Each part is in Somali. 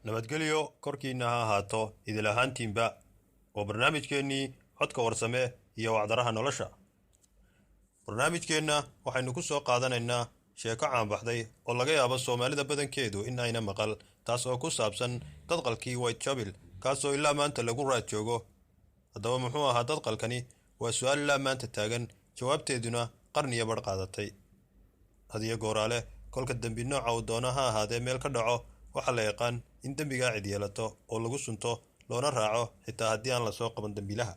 Nabadgelyo korkiinna ha ahaato idil ahaantiinba. Waa barnaamijkeennii Codka Warsame iyo Wacdaraha Nolosha. Barnaamijkeenna waxaynu ku soo qaadanaynaa sheeko caanbaxday oo laga yaabo Soomaalida badankeedu in ayna maqal, taas oo ku saabsan dadqalkii Whitechapel, kaasoo ilaa maanta lagu raad joogo. Haddaba, muxuu ahaa dadqalkani? Waa su-aal ilaa maanta taagan, jawaabteeduna qarniyo badh qaadatay. Hadiyo gooraale kolka dembi nooca uu doono ha ahaadee meel ka dhaco, waxaa la yaqaan in dembigaa cid yeelato oo lagu sunto loona raaco, xitaa haddii aan lasoo qaban dembiilaha.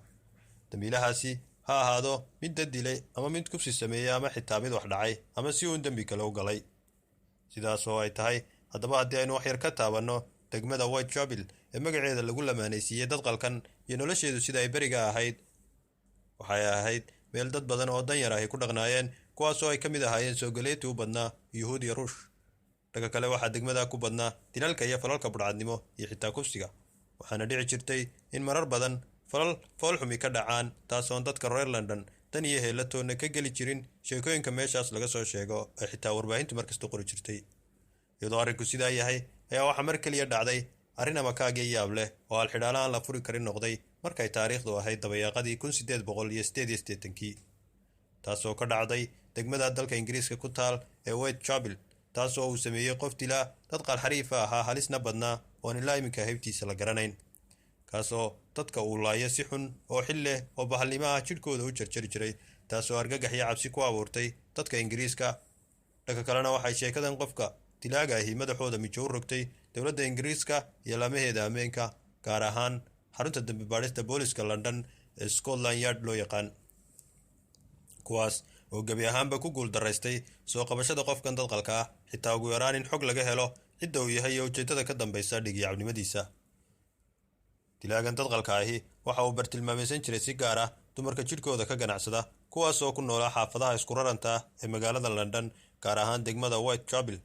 Dembiilahaasi ha ahaado mid dad dilay ama mid kufsi sameeyey ama xitaa mid wax dhacay ama si uun dembi kale u galay. Sidaas oo ay tahay, haddaba haddii aynu wax yar ka taabanno degmada Whitechapel ee magaceeda lagu lamaanaysiiyey dadqalkan iyo nolosheedu sida ay beriga ahayd, waxay ahayd meel dad badan oo danyar ahi ku dhaqnaayeen, kuwaasoo ay ka mid ahaayeen soogaleetii u badnaa Yuhuud iyo Ruush. Dhanka kale, waxaa degmada ku badnaa dilalka iyo falalka budhcadnimo iyo xitaa kufsiga, waxaana dhici jirtay in marar badan falal foolxumi ka dhacaan, taasoon dadka reer London dan iyo heelatoonna ka geli jirin sheekooyinka meeshaas laga soo sheego ee xitaa warbaahintu markasta qori jirtay. Iyadoo arrinku sidaa yahay ayaa waxaa mar keliya dhacday arrin ama kaagii yaab leh oo alxidhaala aan la furi karin noqday markay taariikhdu ahayd dabayaaqadii 1888-kii, taasoo ka dhacday degmada dalka Ingiriiska ku taal ee Whitechapel, taasoo uu sameeyey qof dilaa dadqal xariifa ahaa, halisna badnaa, oon ilaa iminka haybtiisa la garanayn, kaasoo dadka uu laayo si xun oo xil leh oo bahalnimo ah jidhkooda u jarjari jiray, taasoo argagax iyo cabsi ku abuurtay dadka Ingiriiska. Dhanka kalena, waxay sheekadan qofka dilaaga ahi madaxooda mijo u rogtay dowladda Ingiriiska iyo laamaheeda ameenka, gaar ahaan xarunta dambi baadhista booliska London ee Scotland Yard loo yaqaan, kuwaas oo gebi ahaanba ku guul daraystay soo qabashada qofkan dadqalka ah, xitaa ugu yaraan in xog laga helo cidda uu yahay iyo ujeeddada ka dambaysa dhigyacabnimadiisa. Dilaagan dadqalka ahi waxa uu bartilmaamaysan jiray si gaar ah dumarka jidhkooda ka ganacsada, kuwaas oo ku noolaa xaafadaha isku raranta ee magaalada London, gaar ahaan degmada Whitechapel.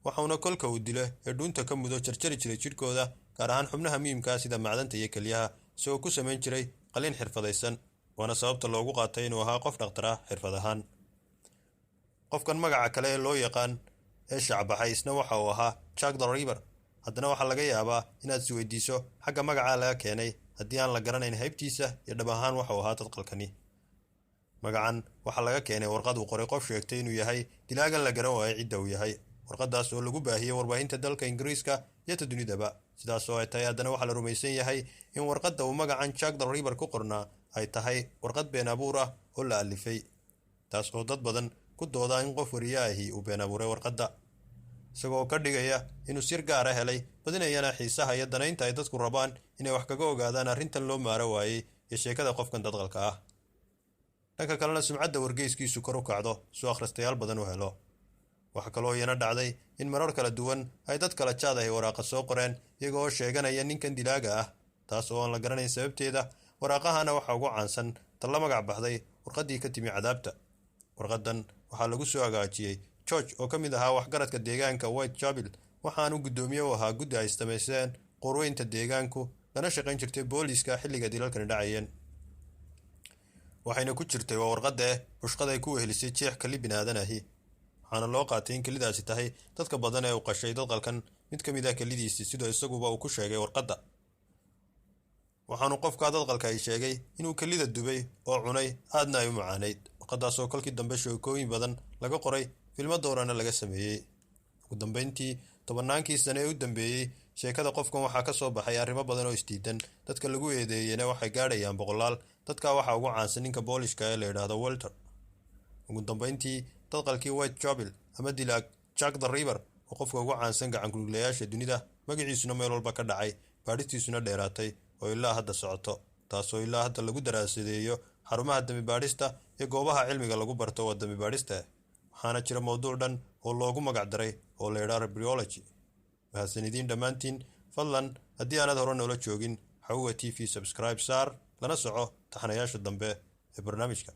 Waxauna kolka uu dilo ee dhuunta ka mudo jarjari jiray jidhkooda, gaar ahaan xubnaha muhiimkaa sida macdanta iyo keliyaha, isagoo ku samayn jiray qalliin xirfadaysan, waana sababta loogu qaatay inuu ahaa qof dhakhtar ah xirfad ahaan. Qofkan magaca kale ee loo yaqaan ee shacbaxay isna waxa uu ahaa Jack the Ripper. Haddana waxaa laga yaabaa inaad is weydiiso xagga magacaa laga keenay haddii aan la garanayn haybtiisa iyo dhab ahaan waxau ahaa dadqalkani. Magacan waxaa laga keenay warqad uu qoray qof sheegtay inuu yahay dilaagan la garan waayay cidda uu yahay, warqadaas oo lagu baahiyey warbaahinta dalka Ingiriiska iyo ta dunidaba. Sidaas oo ay tahay, haddana waxaa la rumaysan yahay in warqadda uu magacan Jack the Ripper ku qornaa ay tahay warqad been abuur ah oo la alifay, taas oo dad badan ku doodaa in qof wariye ahi uu been abuuray warqadda, isagoo ka dhigaya inuu sir gaara helay, badinayana xiisaha iyo danaynta ay dadku rabaan inay wax kaga ogaadaan arrintan loo maaro waayey iyo sheekada qofkan dadqalka ah. Dhanka kalena, sumcadda wargeyskiisu kor u kacdo suu akhristayaal badan u helo. Waxaa kaloo iyana dhacday in marar kala duwan ay dad kala jaad ahi waraaqa soo qoreen iyaga oo sheeganaya ninkan dilaaga ah, taas oo aan la garanayn sababteeda. Waraaqahana waxaa ugu caansan tan la magac baxday warqaddii ka timi cadaabta. Warqadan waxaa lagu soo hagaajiyey George oo ka mid ahaa waxgaradka deegaanka Whitechapel, waxaanu guddoomiye u ahaa guddi ay samaysteen qorweynta deegaanku, lana shaqayn jirtay booliiska xilliga dilalkani dhacayeen. Waxayna ku jirtay, waa warqadda, bushqad ay ku wehelisay jeex kali binaadan ahi, waxaana loo qaatay in kelidaasi tahay dadka badan ee uu qashay dadqalkan mid ka mid ah kelidiisii, sidoo isaguba uu ku sheegay warqadda. Waxaanu qofkaa dadqalka ay sheegay inuu kelida dubay oo cunay, aadna ay u macaanayd. Warqadaas oo kolkii dambe sheekooyin badan laga qoray, filmo doorana laga sameeyey. Ugu dambeyntii, tobannaankii sane ee u dambeeyey sheekada qofkan waxaa ka soo baxay arrimo badan oo isdiidan. Dadka lagu eedeeyena waxay gaadhayaan boqolaal. Dadka waxaa ugu caansan ninka boolishka ee la yidhaahdo Walter. Ugu dambeyntii, dadqalkii Whitechapel ama dilaag Jack the Ripper oo qofka ugu caansan gacankudhiglayaasha dunida, magaciisuna meel walba ka dhacay, baadhistiisuna dheeraatay oo ilaa hadda socoto, taasoo ilaa hadda lagu daraasadeeyo xarumaha dembi baadhista iyo goobaha cilmiga lagu barto waa dembi baadhista, waxaana jira mowduuc dhan oo loogu magac daray oo la yidhaha Ripperology. Mahadsanidin dhammaantiin. Fadlan, haddii aanad hore noola joogin Xawga TV, subscribe saar, lana soco taxanayaasha dambe ee barnaamijka.